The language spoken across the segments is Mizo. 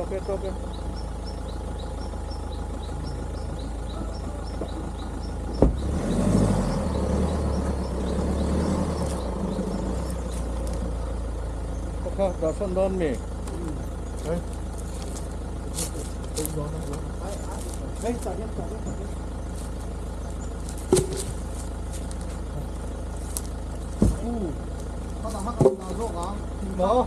Tawp e, tawp e. Kha, dah sawn dawn mi? Hei. Hei, tah hian, tah hian, tah hian. Maw?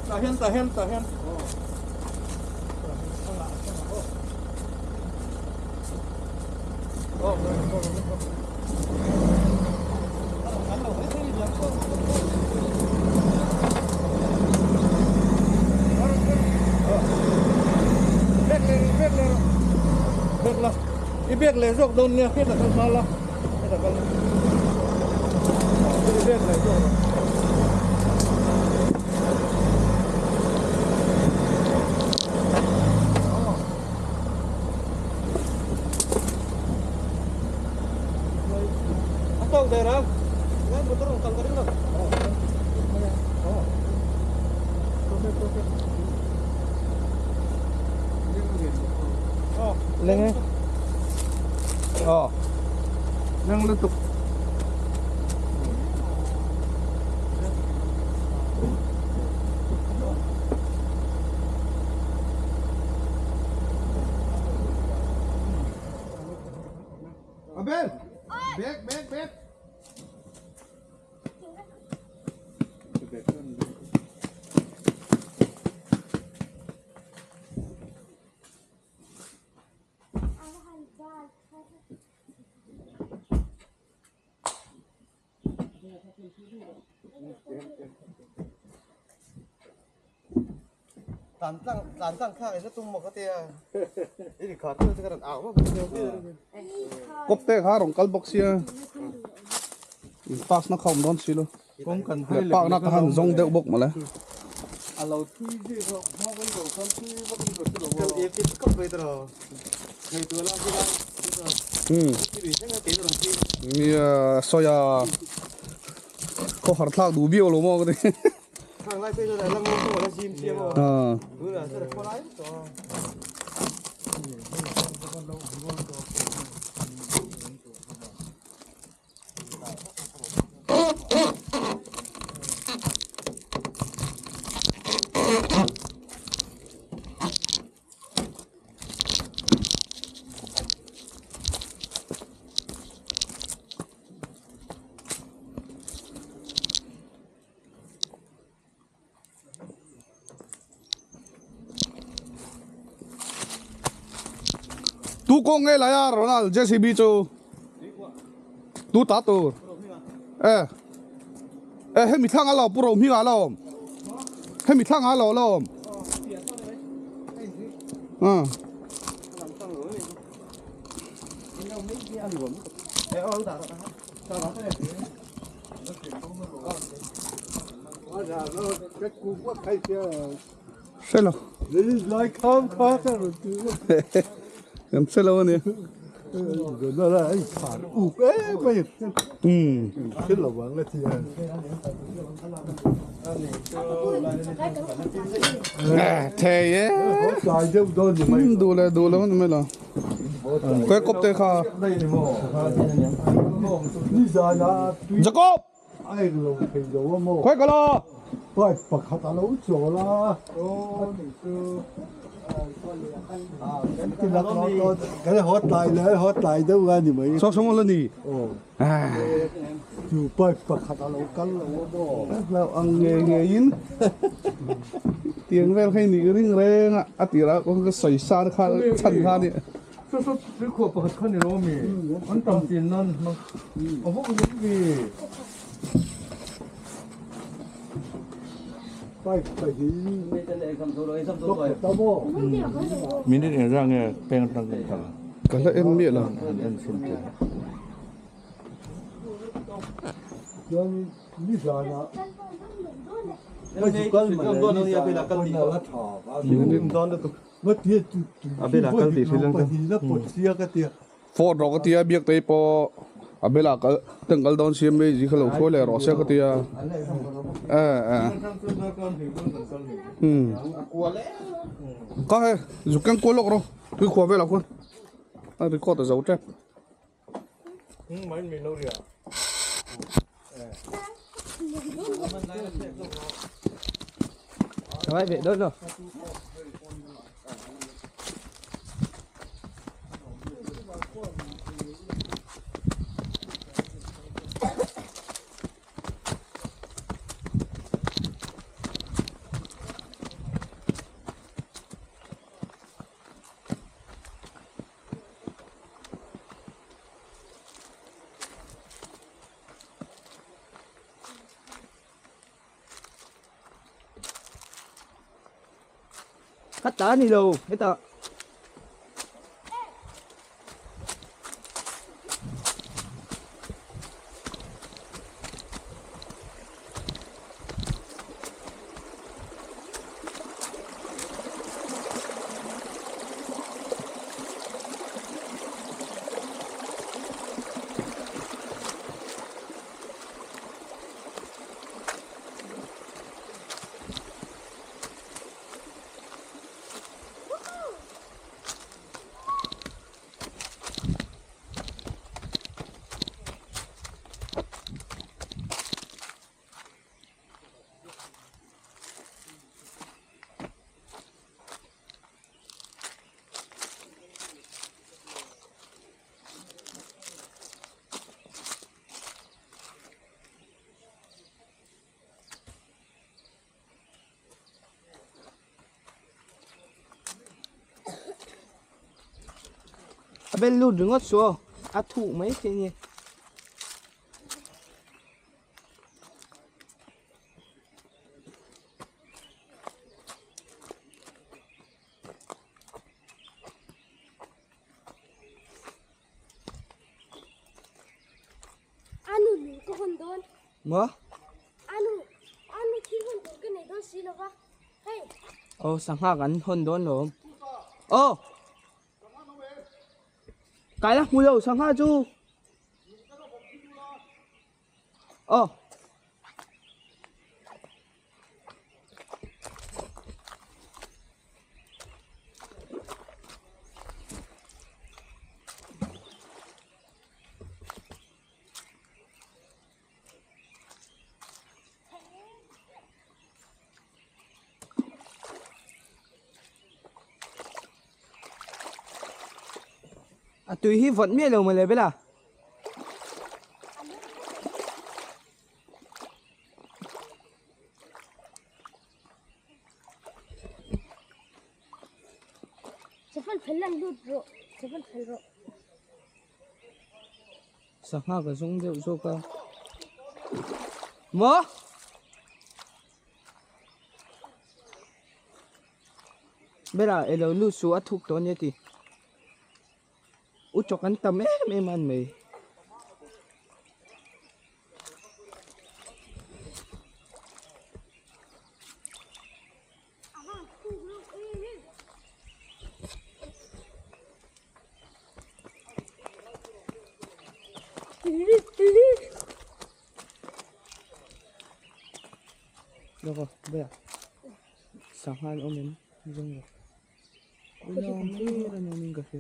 Tah hian tah hian tah hian. I bag leh zawk dawn nia heta kal nghal a heta kal i bag leh zawk rawh. A tawk der a, ngai motor rawn kal ka ring lo. Leng e. Aw. Leng lutuk. Abel! Bek, bek, bek! Tlan tlang tlan tlang thlak in a tum maw ka tia i ri khar chu ka rawn au vak Kawp te kha rawn kal bawk sia in pass na kha awm dawn si lo leh park na ka han zawng deuh bawk mawle. Nia sawi a khawhar thlak duh viau lo maw ka ti. Tu kawng nge lai a Ronald JCB chu tu ta tur e e hemi thlang a lo pu ro hming ah la awm hemi thlang ah lo la awm a. Hre lo. Kan hre lo a ni. Thei e. Duh leh duh lo a ni mai lo. Khawi kawp te kha. Jacob! Khawi ka la? Saw saw la ni. Ang nge nge in tiang vel kha i nih ring reng a a tirah kawng ka sawi sa te kha chhan kha a ni. Saw saw tuikhuah pakhat kha ni lo ami an tam chin nan hmang a vawk zet vi. Minute engzah nge peng atang kan kal? Ka la en miah lo. Phone rawh ka tia biak te pawh a bela kal teng kal dawn siam mai zikha lo hruai leh rawh se ka tia eh eh um ka he zuk keng kual lawk rawh tui khua velah khuan a record a zo tep. Ka ta ni lo hetah. A bel lut ringawt chu aw a thuh mai thei a ni. Anu lung ka hawn dawn. Maw? Anu, anu thil hawn tur ka nei dawn si lo va. Hei. Aw, sangha kan hawn dawn lo. Aw. Kai la hmu lo sangha chu. Aw. A tui hi vawt miah lo mawle bela. Chapal phel lan lut rawh chapal phel rawh. Sangha ka zawng deuh zawk a. Maw? Bela elo lut suh a thuk tawh ania ti. U chawk an tam em em an mai. Được rồi, bây giờ sáng hai ông đến dâng rồi. Bây giờ mới là nhà mình cà phê.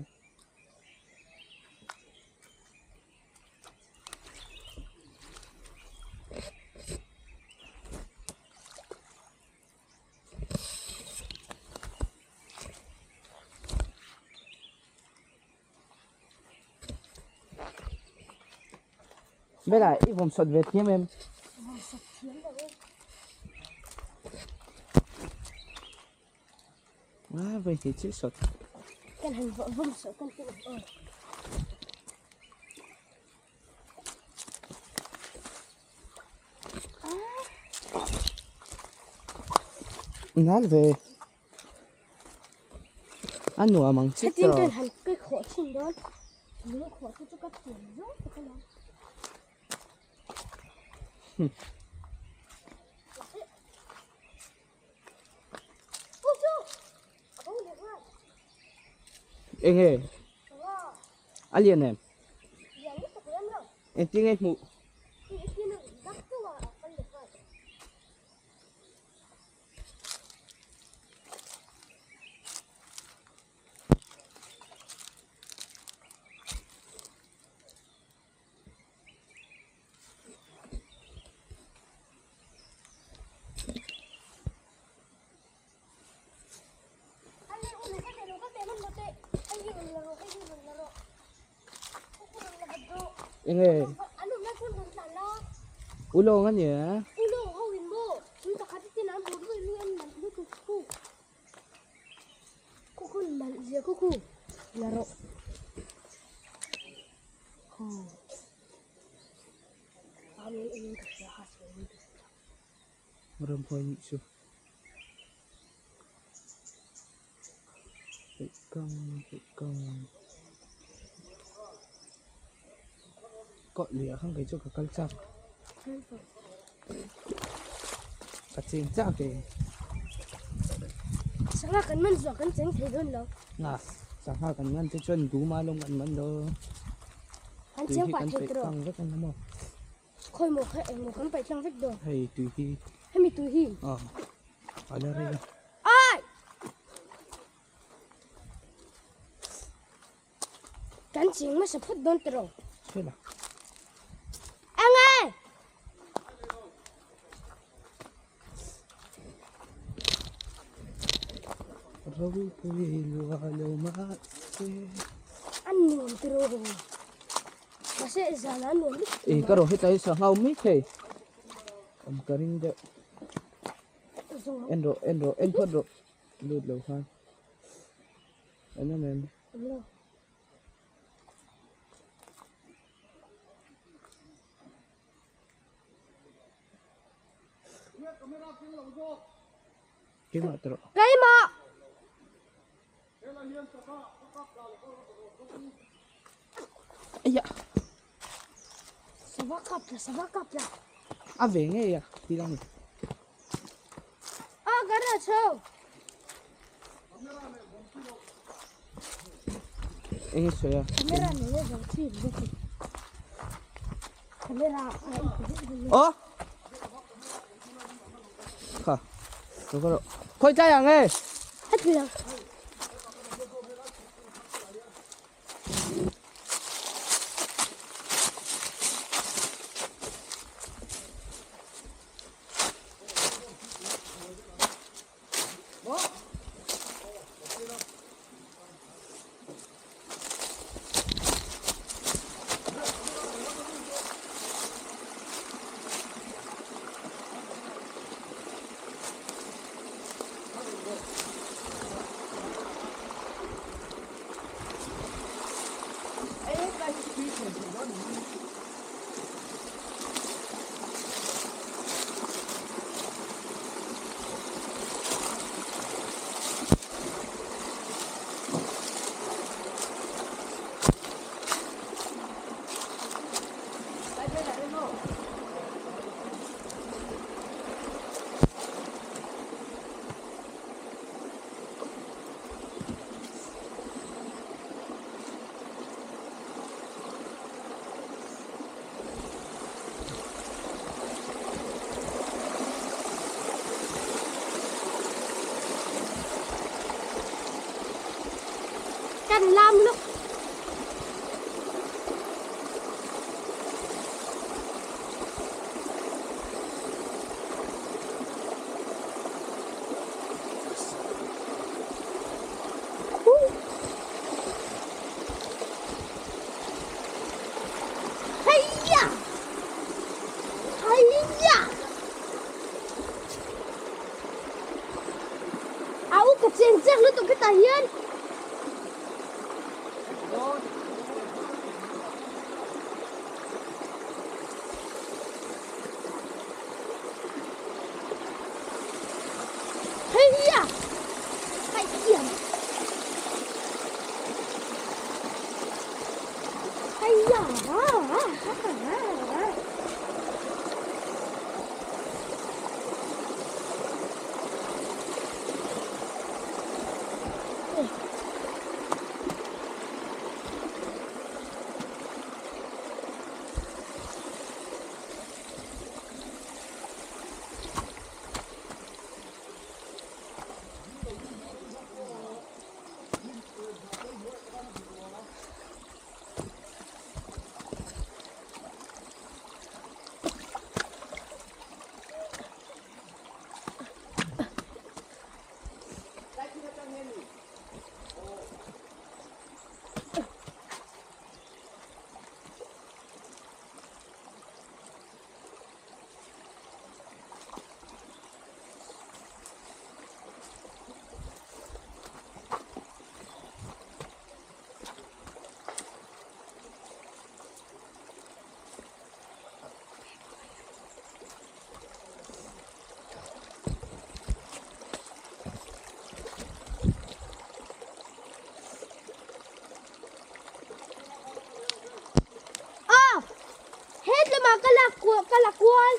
Bela i vawm sawt ve thiam em? Vawm sawt thiam lo e. A vai hi chi sawt. Kan han vawm sawt kan ti aw. Nal ve. A nuam ang che Hetin kan han ka khawh thin dawn. Lung khawh te chu ka thiam zawng tak a nia. Enge? A lian em? Engtin nge hmuh? Enge? Ulawng a nia. Ramhuai nih chu peih kang peih kang kawh lui ah khan kei chu ka kal chak ka cheng chak e Sangha kan man zuah kan cheng thei dawn lo. Nga sangha kan man te chuan duma lawng kan man dawn. Kan cheng pah thei tawh. Kan vek an maw. Khawi maw kha engmaw kan paih tlang vek dawn. Hei tui hi. Hemi tui hi. Aw. A la rei a. Ai! Kan cheng hmasa phawt dawn tawh. Chhela. Enge! Ropui lua lo mahse. An nuam tiraw. Mahse zan an nuam lutuk. Ih ka rawh heta hi sangha awm mai thei. Awm ka ring deuh. En rawh en rawh en phawt rawh. Lut lo khan. En em em. Keimah tawh. Keimah! Aya. Sava kap la, sava kap la. A ve ngei a, ti lang. A gara chho. Eng sawi a? Camera nei a zo chi lutuk. Camera Ơ Kha Rồi Khôi trai à nghe Hết rồi. Kan lam luk. Heiya! Heiya! Au ka cheng cheng lutuk hetah hian. Heiya! Heiya! la ka la kual.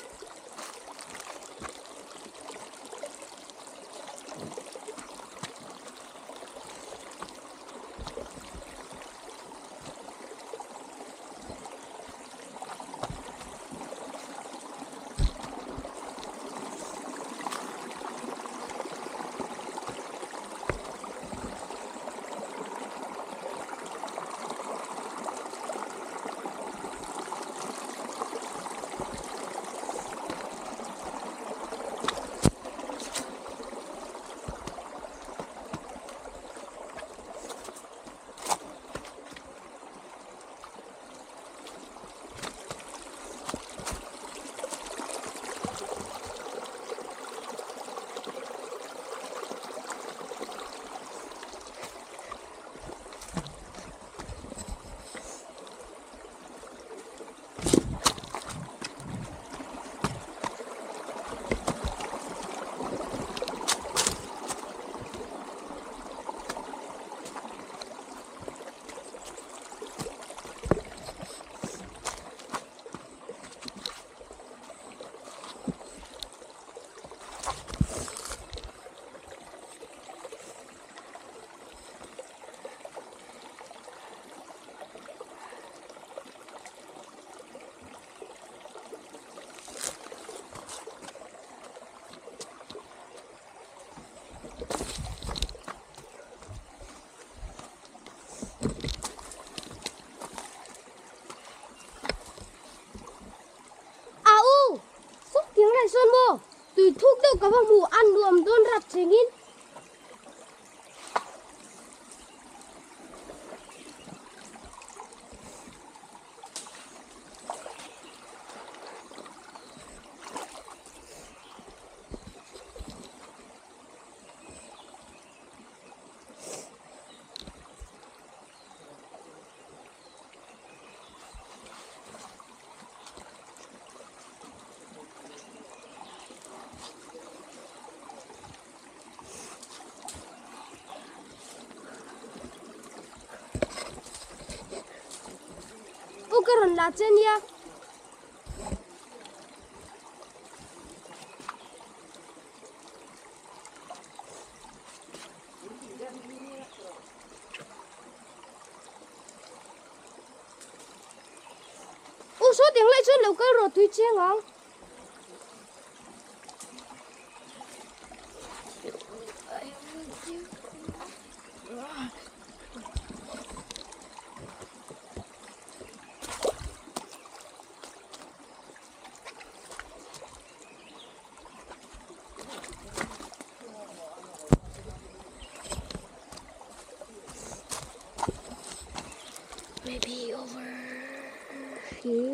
A u, sawk tiang lai sawn maw? Tui thuk deuh ka va hmu a nuam dawn rat chengin. Pu ka rawn la che nia. U saw tiang lai chuan lo kal rawh tui chiang ang. Maybe over here.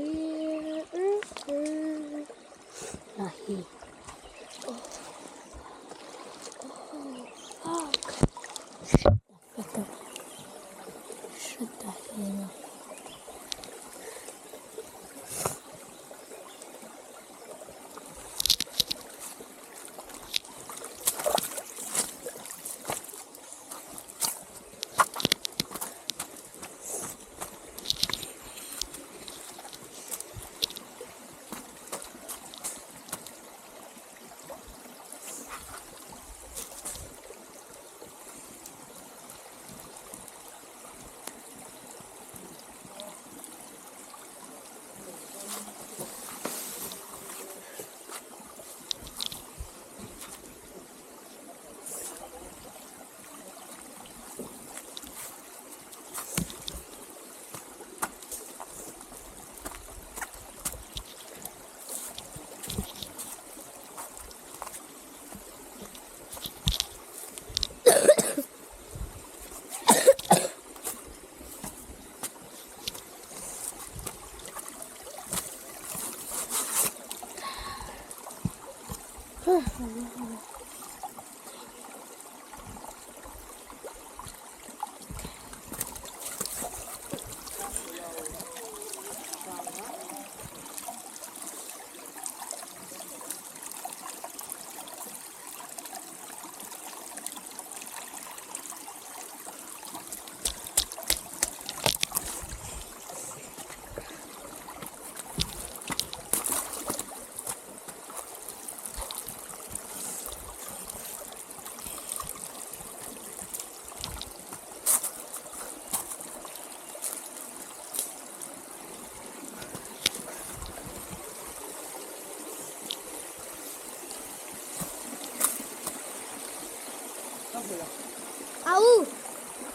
Au,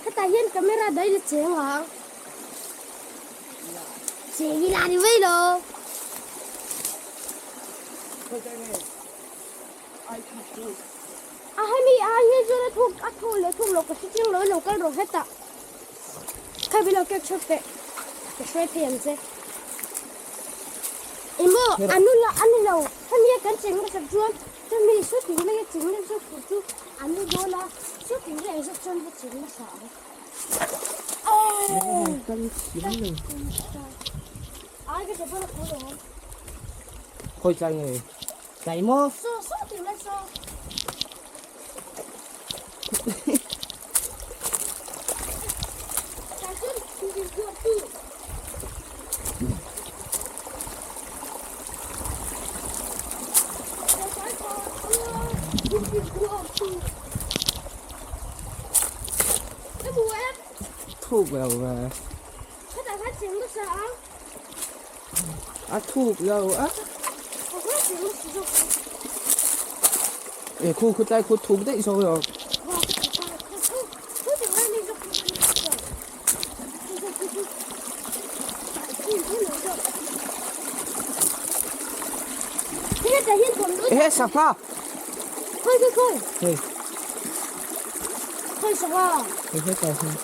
hetah hian camera daih la cheng ang. Cheng ila ni mai lo. A hemi a hian chuan a thuk a thuk leh thuk lo ka hre chiang lo lo kal rawh hetah. Kha bi lo kek chhuak teh. Ka hruai thei ang che. Emaw a nu la a ni lo. Hemi a kan cheng hmasak chuan chumi shooting lai a cheng leh zawk tur chu a nu dawn a, shooting leh zawk chuan va cheng hmasa ang. Ai ka chapal a khawl awm. Khawi tlai nge? Tlai maw? Saw shooting lai saw. Thuk lo ve. A thuk lo a. E khu khu tlai khu thuk daih zawk zawk. Ehe sangha. Hei. Hei hetah hian.